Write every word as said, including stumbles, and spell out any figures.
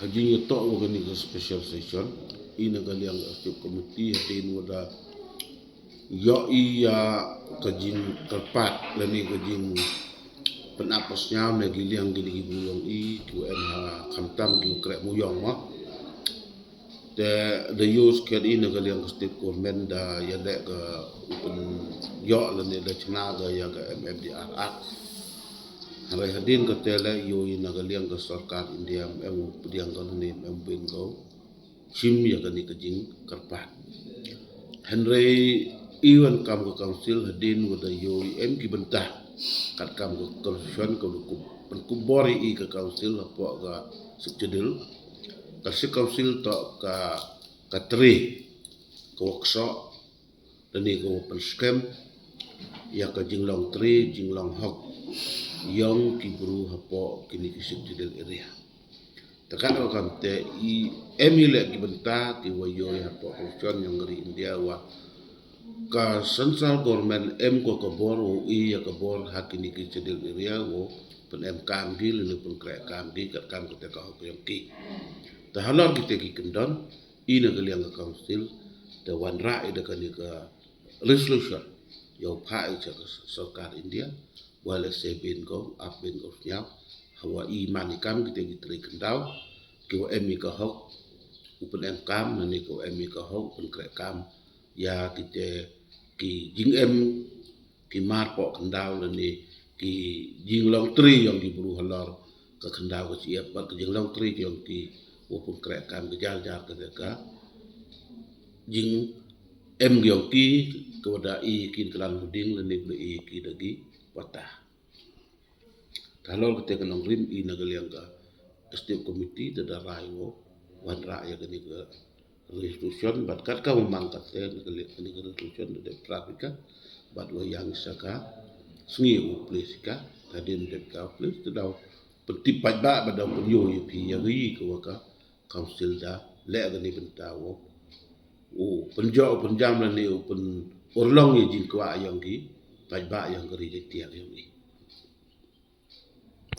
Jingïatoh wa kani ka special session, i na ka liang ka executive committee hadien wa da ïoh i ïa ka jingkyrpad lane ka jingpynap pynsñiaw na ki liang kini ki bru yong i, ki wa em ha khamtam ki wa kreh muyong ma. Te da ïoh skhem i na ka liang ka state government da ïaleh ka u pynïoh lane da chna ka ïa ka M M D R Act. Hynrei hadien kata leh ïoh i na ka liang ka sorkar India em u pdiang ka lane em u bin ka u shim ïa kani ka jingkyrpad. Hynrei i wan kam ka council hadien wa da ïoh i em ki bynta kat kam ka constitution ka wa da pynkupbor i ka council hapoh ka Sixth Schedule. Ka Sixth Council toh ka, ka tre ka wa ksoh lane ka wa pynskhem ïa ka jinglong tre jinglong hok yong ki bru hapoh kini ki Sixth Schedule area. Te kat wa kam te i em i leh ki bynta ki wa ïoh i hapoh constitution yong ka ri India wa ka central government em ko ka bor wa i ïa ka bor ha kini ki Schedule area wa pynem kam ki lane pynkreh kam ki kat kam kata ka hok yong ki. Te halor kita ki kyndon i na ka liang ka council te wanrah i da kani ka resolution ïa u phah i cha ka sorkar India wa leh se bin ko ap bin ko sñiaw hawa i man i kam kita ki tre khyndaw ki wa em i ka hok u pynem kam lane ki wa em i ka hok u pynkreh kam ïa kita ki jingem ki mar poh khyndaw lane ki jinglong tre yong ki bru halor ka khyndaw ka shyiap bad ka jinglong tre yong ki wa pynkreh kam ka jar jar ka ka jingem yong ki ka wa da i ki klan muding lane ka da i ki da ki pata. Te halor kata ka nongrim i na ka liang ka executive committee te da rai wa wanrah ïa kani ka resolution bad kat ka wa mang kata na ka liang kani ka resolution da dep draft ïa ka bad wa ïang sa ka sngi u place ïa ka. Te hadien dep ka place te daw pyntip paidbah bad daw pynïoh ïa phi ïa ka i ka wa ka council da leh kani bynta wa u pynjoh u pynjam lane u pynurlong ïa jingkwah yong ki paidbah yong ka ri Jaintia yong i.